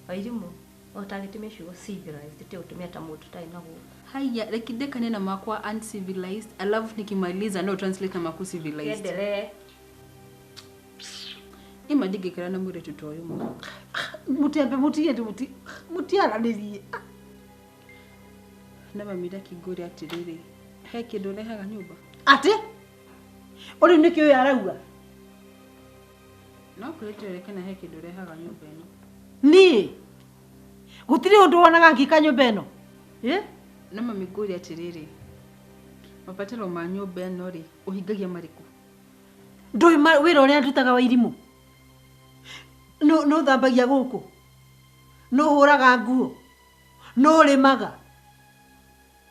Wairimu, ũtagĩtumia ciugo civilized ti ũtumia ta mũndũ ũtarĩ na gũkũ. Haya, rekideka nena makwa uncivilized, alafu nikimaliza no translate na maku civilized. Endelee. Ni madigikira na mũirĩtu ta ũyũ ma. Mũtiambe mũtige mũtiaranĩrie. Na mami ndakingũria atĩrĩrĩ, he kĩndũ ũrehaga nyũmba? Atĩ? Ũrĩu nĩkĩ ũyũ arauga? No kũrĩtĩrĩre kana he kĩndũ ũrehaga nyũmba ĩno. Niĩ? Gũtirĩ ũndũ wonaga ngĩka nyũmba ĩno? Ĩ? No mami ngũria atĩrĩrĩ, mabataro ma nyũmba ĩno rĩ, ũhingagia marĩkũ? Ndũĩ wĩra ũrĩa ndutaga Wairimu? Nũ thambagia gũkũ? Nũ hũraga nguo? Nũ ũrĩmaga?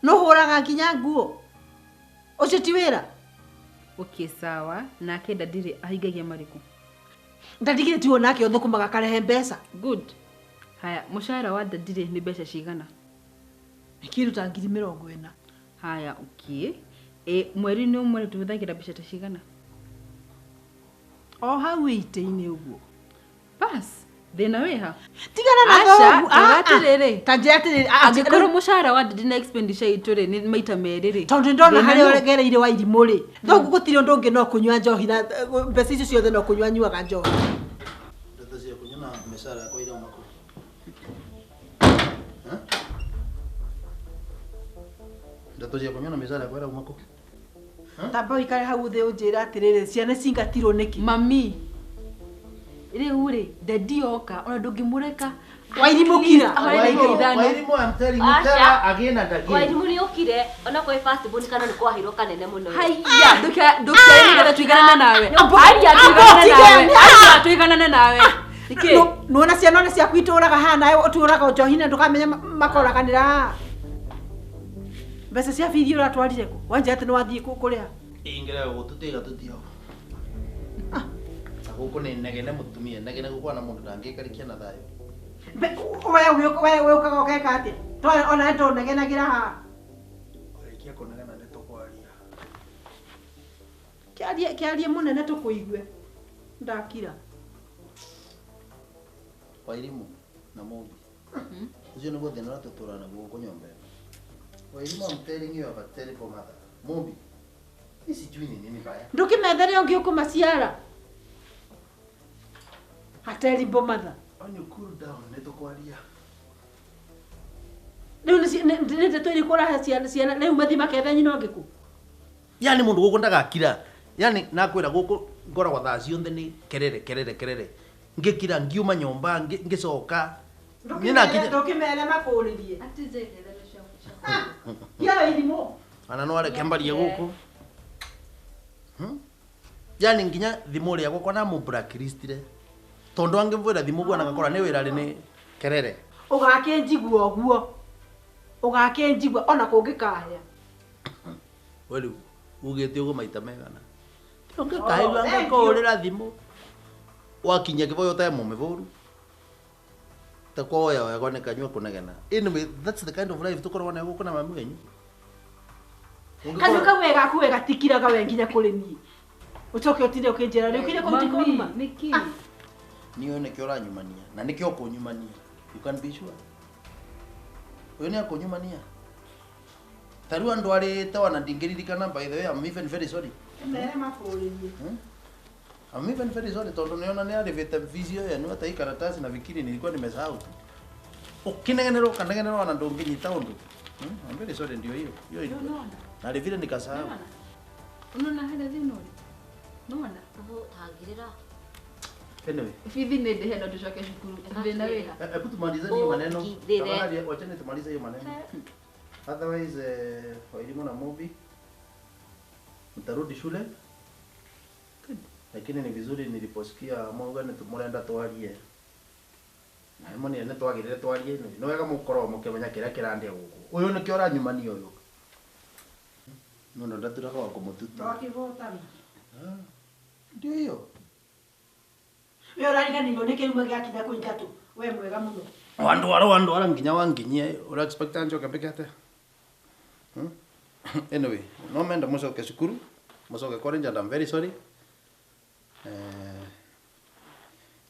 Nũ hũraga nginya nguo? Ũcio ti wĩra? Okay, sawa. Nake dadi ahingagia marĩkũ? Dadi tiwo nake ũthũkũmaga akarehe mbeca. Good. Haya, mũcara wa dadi nĩ mbeca cigana? Nĩ kĩndũ ta 40,000. Haya, okay. Mweri-inĩ ũmwe tũhũthagĩra mbeca ta cigana? O hau itĩ-inĩ ũguo. Bas, thĩna wĩha? Tigana na thoguo. Aca, ta njĩra atĩrĩrĩ, angĩkorwo mũcara wa dadi na expenditure itũ rĩ nĩ maita merĩ rĩ. Tondũ ndona harĩa ũregereire Wairimu rĩ, thoguo gũtirĩ ũndũ ũngĩ no kũnyua njohi na mbeca icio ciothe no kũnyua anyuaga njohi. Ndeto cia kũnyua na mĩcara yakwa irauma kũ? Ndeto cia kũnyua na mĩcara yakwa irauma kũ? Tamba ũikare hau thĩ ũnjĩre atĩrĩrĩ, ciana cingatirwo nĩkĩ? Mami, rĩu rĩ, dadi oka ona ndũngĩmũreka Wairimu kira. Wairimu, I'm telling you, tell her again and again. Wairimu ni ukire ona kwa first born kana ni kwahirwo kanene muno. Haiya, ndukia nigetha tuiganane nawe. Haiya, tuiganane nawe. Haiya, tuiganane nawe. Nuona ciana ona ciaku itũraga haha nawe ũtũraga njohi-inĩ ndũkamenya makoraganĩra haha. Mbeca cia bithi ũratwarire kũ? Wanja atĩ nĩwathiĩ kũrĩha. Ingĩrega gũtũtiga tũtiho. Na gũkũ nĩ negene mũtumia, negene gũkwana mũndũ ndangĩkarikia na thayũ. We ũkaga ũgeka atĩa? Ona nĩtũnegenagĩra haha. Ũrĩkia kũnegena nĩtũkwaria. Kĩarie mũnene tũkũigue. Ndakira. Wairimu na Mumbi. Ucio nĩguo thĩna ũrĩa tũtũraga naguo gũkũ nyũmba ĩno. Wairimu, I'm telling you, I have a terrible mother. Mumbi, hii sijui ni nini baya. Ndũkĩmethere ũngĩ ũkũmaciara. A terrible mother. When you cool down, nĩtũkwaria. Rĩu nĩ ndeto ĩrĩkũ ũrahe ciana rĩu mathiĩ makethe nyina ũngĩ kũ? Yani mũndũ gũkũ ndagakira. Yani nakwĩra gũkũ ngoragwo thaa ciothe nĩ kerere kerere kerere. Ngĩkira ngiuma nyũmba ngĩcoka. Ndũkĩmere makũrĩrie. Kira Wairimu. Ana no areke mbarie gũkũ. Yani nginya thimũ ĩrĩa gwakwa namũ-blacklistire. Tondũ angĩmvũĩra thimũ guo na ngakora nĩ wĩra rĩ nĩ kerere. Ũgakĩnjigua ũguo. Ũgakĩnjigua ona kũngĩkahĩa. We rĩu ugĩte ũguo maita megana. Ũngĩkahĩrwo angĩkũhũrĩra thimũ. Wakinya kĩboyo ũtae mũmĩbũru. Ta kwa oya oya nĩ kanyua kũnegena. Anyway, that's the kind of life tũkoragwo nayo gũkũ na mami wenyu. Kanua kau we gaku we gatikiraga we nginya kũrĩ niĩ. Ũcoke ũtinde ũkĩnjĩra rĩu kĩrĩa kũu ti kũnuma. Nĩkĩ? Niĩ nĩkĩo ũranyumania na nĩkĩo ũkũnyumania. You can be sure. Ũyũ nĩ akũnyumania. Ta rĩu andwarĩte ona ndingĩririkana, by the way, I'm even very sorry. Mere makũrĩrie. I'm even very sorry tondũ nĩona nĩ arĩvĩte fees ĩyo yenu hata hii karatasi na vikiri nilikuwa nimesahau tu. Ũkĩnegenerwo ũkanegenerwo ona ndũngĩnyita ũndũ. I'm very sorry ndio hiyo. Hiyo ilikuwa. Na vile nikasahau. Unaona harĩa thĩna ũrĩ? Nĩwona? Tangĩrĩra. Anyway. Bithi nĩ ndĩhe no tũcoke cukuru. Thĩna wĩha. Hebu tumalize hiyo maneno. Tafadhali wacheni tumalize hiyo maneno. Otherwise Wairimu na Mumbi mtarudi shule. Lakini ni vizuri niliposikia mauga nĩ mũrenda twarie. Na ĩmwe nĩ twagĩrĩire twarie nĩ wega mũkorwo mũkĩmenya kĩrĩa kĩrandĩa gũkũ. Ũyũ nĩkĩo ũranyumania ũyũ. Mũndũ ndaturaga wa kũmũtuta. Twakĩhotana. Ndio hiyo. We ũrariganĩirwo nĩ kĩruma gĩakinya kũingatwo. We mwega mũno. Wandwara wandwara nginya wanginyia ũra expect anjoke mbeke atĩa? Anyway, no menda mũcoke cukuru, mũcoke college and I'm very sorry.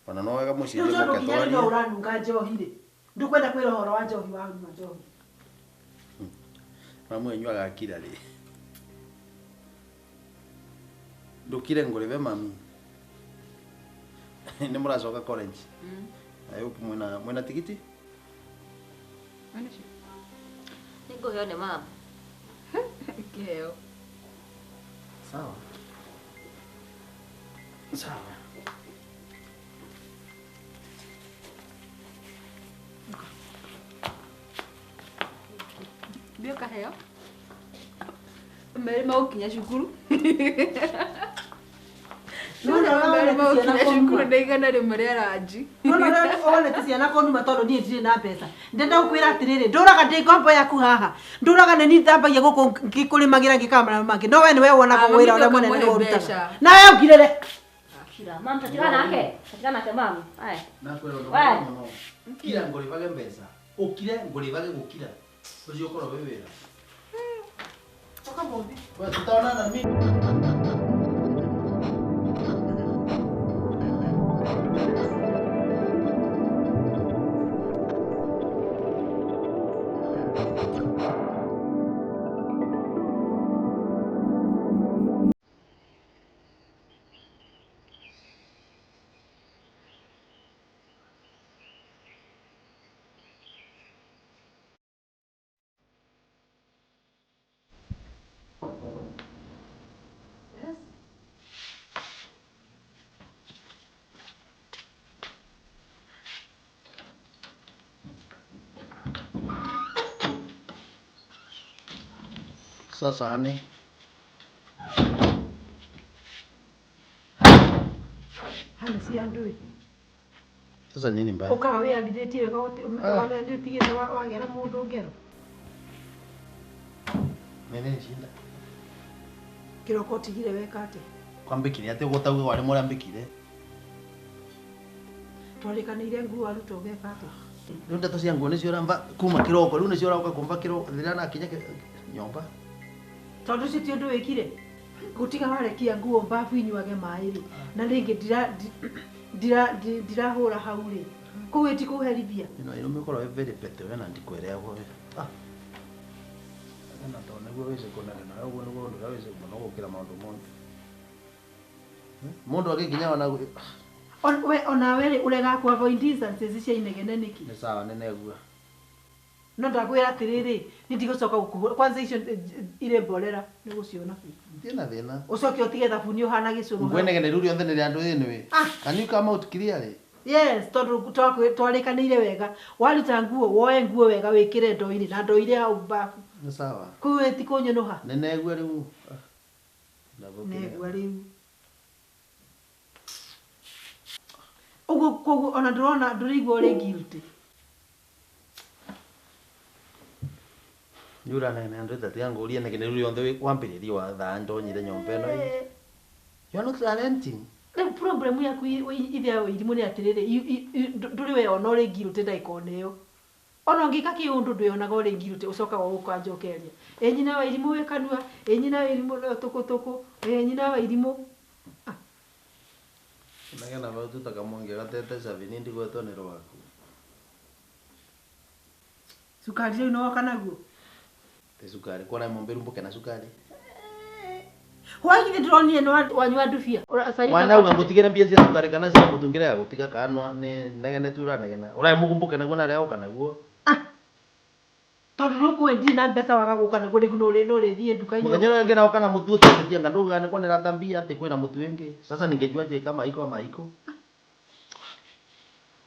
Ona no wega mũciĩ Rĩu tondũ mũke nginya rĩu no twarie. ũranunga njohi rĩ. Ndũkwenda kwĩra ũhoro wa njohi wanyua njohi. Mamu wenyu agakira rĩ. Ndũkire ngũrĩbe mami. Nĩ mũracoka college. I hope mwĩna tigiti? Nĩngũheo nĩ mama. Kĩheo. Sawa. Sawa. Mbio kaheo. Merĩ magũkinya cukuru. Merĩ magũkinya cukuru na igana rĩmwe rĩa ranji. Nona ũrĩa wonete ciana kũnuma tondũ niĩ ndirĩ na mbeca. Ndĩrenda gũkwĩra atĩrĩrĩ, ndũraga ndĩ ngombo yaku haha. Ndũraga nĩ niĩ thambagia gũkũ ngĩkũrĩmagĩra ngĩkaga maũndũ mangĩ. No we nĩwe wonaga wĩra ũrĩa mũnene nĩwe ũrutaga. Nawe ũngirĩre. Kira, mam tatigana nake. Tatigana nake mam. Aya. Nakwĩra ũndũ We. mũno. Kira ngũrĩbage mbeca. Ũkire ngũrĩbage gũkira. Ũcio ũkorwo wĩ wĩra. We tutaonana mimi. Sasa ni Hana si andũ. Sasa nini mbaya? Ukaga wĩyarithĩtie wega ona nĩ ũtigĩte wagera mũndũ ngero. Nini shinda? Kĩroko ũtigire weka atĩa? Kwambikire atĩ ũguo wari mũrambikire. Twarĩkanĩire nguo aruta ũgeka atĩa? Rĩu ndeto cia nguo nĩcio ũramva kuma kĩroko rĩu nĩcio ũroka kũmva kĩroko rĩrĩa nakinya nyũmba. Tondũ ũcio ti ũndũ wĩkire. Gũtiga warekia nguo mbabu inyuage maĩ rĩ na rĩngĩ ndirahũra hau rĩ kũu ĩtikũherithia. Ĩno ĩrũme ũkorwo wĩ very petty we na ndikwereagwo we. Ah. Na tondũ nĩguo wĩce kũnegena ũguo nĩguo ũndũ ũrĩa wĩce mũno gũkĩra maũndũ mothe. Mũndũ agĩkinya ona we onawe rĩ ũrega ku avoid instances cia inegene nĩkĩ? Nĩ sawa nĩ negua. No ndakwĩra atĩrĩrĩ nĩ ndigũcoka gũkũhũra kwanza icio irĩ mborera nĩ gũciona. Ndirĩ na thĩna. Ũcoke ũtige thabuni ũhana gĩcũrũ. Ngwenegene rĩu rĩothe nĩ rĩa andũ anyway. Can you come out clearly? Yes, tondũ twarĩkanĩire wega. Waruta nguo woe nguo wega wĩkĩre ndoo-inĩ na ndoo irĩ hau mbabu. Nĩ sawa. Kũu ĩtikũnyũnũha. Nĩ negua rĩu. Negua rĩu. Ũguo koguo ona ndũrona ndũraigua ũrĩ guilty. Nĩ ũranegena andũ ĩtatiga ngũrie negene rĩu rĩothe wambĩrĩrie wa thaa ndonyire nyũmba ĩno. You are not renting. Rĩu problem yaku ithe wa irimũ nĩ atĩrĩrĩ ndũrĩ weyona ũrĩ guilty ndagĩka ona ĩyo. Ona ũngĩka kĩũndũ ndwĩyonaga ũrĩ guilty ũcokaga ũkanjokeria. Ĩ nyina wa irimũ wĩ kanua, ĩ nyina wa irimũ no tũkũtũkũ, ĩ nyina wa irimũ. Nagena vau tutakamwangia gatete cabi ni ndigwetwo nĩ rwaku. Cukari rĩu nĩwoka naguo? Ti cukari kwana mũmbĩru mbuke na cukari. Why githĩ ndĩronire nĩ wanyua ndubia? Mwana uga ngũtigĩre mbia cia cukari kana cia mũtu ngĩrega gũtiga kanua nĩ negene tu ũranegena. Ũrae mũgumbuke naguo na arĩa oka naguo. Tondũ nĩũkũĩ ndirĩ na mbeca waga gũka naguo rĩu no ũrĩthiĩ nduka-inĩ. Mũthenya ũrĩa ũngĩ naoka na mũtu ũtĩtie anga ndũgaga nĩ kwanĩra ta mbia atĩ kwĩna mũtu ĩngĩ. Sasa ningejuaje kama iko ama haiko?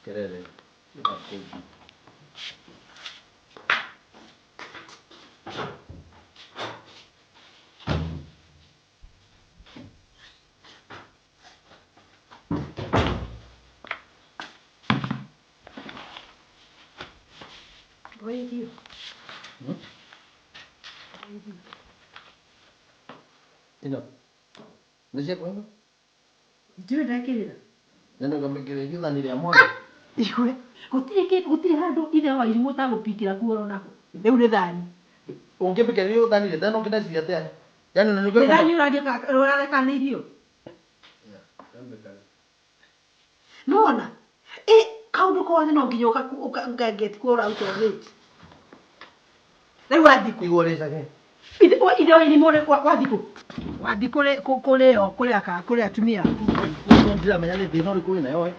Kelele. Irio. Ĩno nĩ ciakwa ĩno? Ndiũĩ ndekĩrĩra. Nĩ ndũkamĩkĩre ithani rĩa mwaki. Igwe gũtirĩ gũtirĩ handũ ithe wa irimũ ũtagũpikĩra kuo onaho. Rĩu nĩ thani. Ũngĩmbĩkĩra irio thani rĩ tena ũngĩneciria atĩa? Yaani na nĩ thani ũrareka nĩ irio. Nĩwona? Ĩ kaũndũ kothe no nginya ũkanget kuo out of it. Rĩu wathiĩ kũ? Igũrũ rĩcage. Ithe wa irimũ wathiĩ kũ? Wathiĩ kũrĩ o kũrĩ atumia aku. Ndiramenya nĩ thĩna ũrĩkũ wĩnayo we.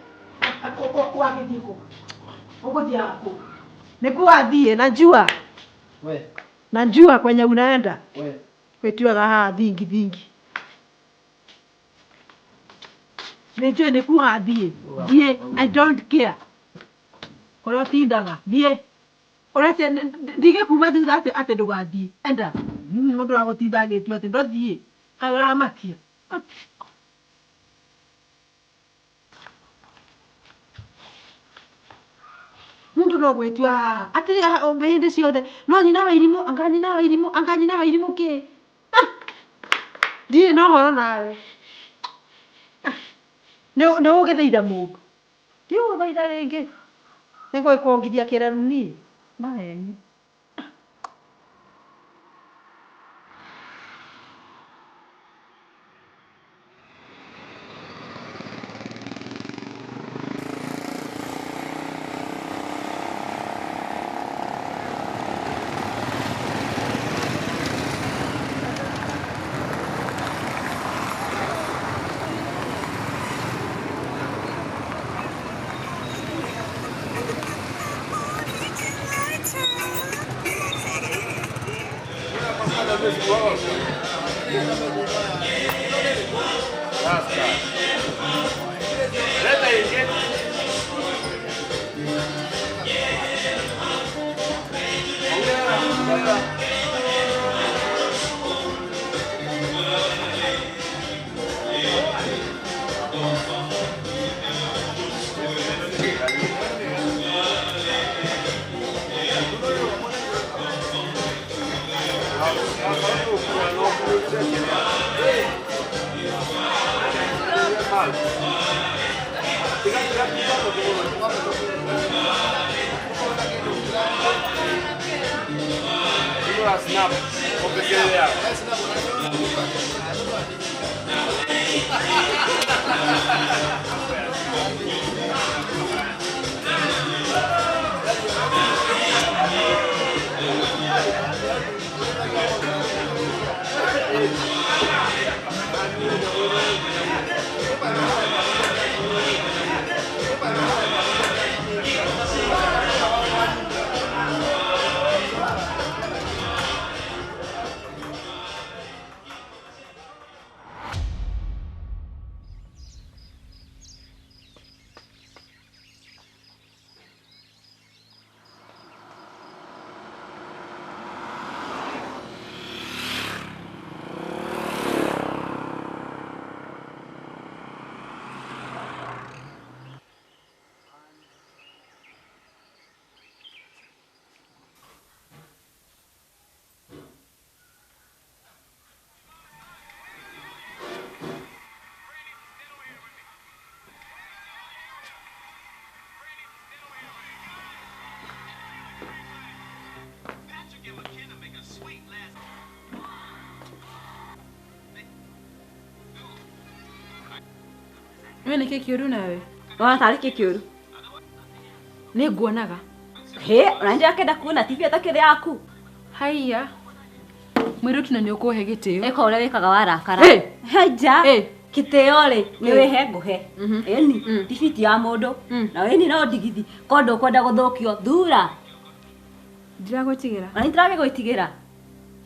Wagĩthiĩ kũ? Ũgũthiaga kũ? Nĩkuo wathiĩ na njua. We. Na njua kwenye unaenda. We. Wĩtuaga haha thingi thingi. Nĩnjũĩ nĩkuo wathiĩ. Thiĩ, I don't care. Kũrĩa ũtindaga, thiĩ. Ũrecia ndige kuma thutha atĩ atĩ ndũgathiĩ. Enda. Mũndũ agũtinda agĩtua atĩ ndũthiĩ. Kaĩ ũramakia. Mũndũ no gwĩtua haha atĩ hĩndĩ ciothe no nyina wa irimũ anga nyina wa irimũ anga nyina wa irimũ kĩ. Ndirĩ na ũhoro nawe. Nĩ ũgĩthaitha mũndũ. Ndigũgũthaitha rĩngĩ. Nĩngũgĩkongithia kĩraru niĩ. Maheni. We nä kä kä å ru nawe? Wona tarä kä kä å ru. Nä nguonaga. Hä, ona nä ndĩrakenda kuona TV ĩtakĩrĩ yaku. Haiya. Mwĩrĩtu na nĩ ũkũhe gĩtĩo. Ĩka ũrĩa wĩkaga warakara. Hey! Haija. Hey! Gĩtĩo rĩ, nĩ wĩhe ngũhe. Ĩni, TV ti ya mũndũ. Na ĩni no ndigithi. Korwo ndũkwenda gũthũkio, thura. Ndiragwĩtigĩra. Ona nĩ ndĩragĩgwĩtigĩra.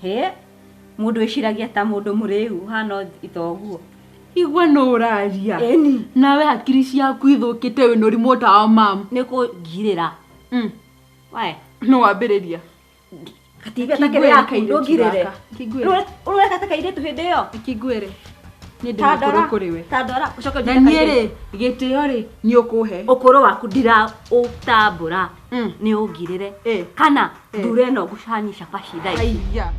Hĩ, mũndũ wĩciragia ta mũndũ mũrĩu ũhana itoguo. Igua no ũraria. Ĩni. Nawe hakiri ciaku ithũkĩte wĩna ũrimũ ta wa mamu. Nĩ kũngirĩra. Wae. No wambĩrĩria. Gatibi atakĩrĩ yaku ndũngirĩre. Kingwĩre. Ũreka ta kairĩtu hĩndĩ ĩyo. Kingwĩre. Niĩ ndĩ mũkũrũ kũrĩ we. Ta ndora, ũcoke Na niĩ rĩ, gĩtĩo rĩ, nĩ ũkũhe. Ũkũrũ waku ndiraũtambũra. Nĩ ũngirĩre. Kana thure ĩno ngũcani cabaci thaa ici. Haiya.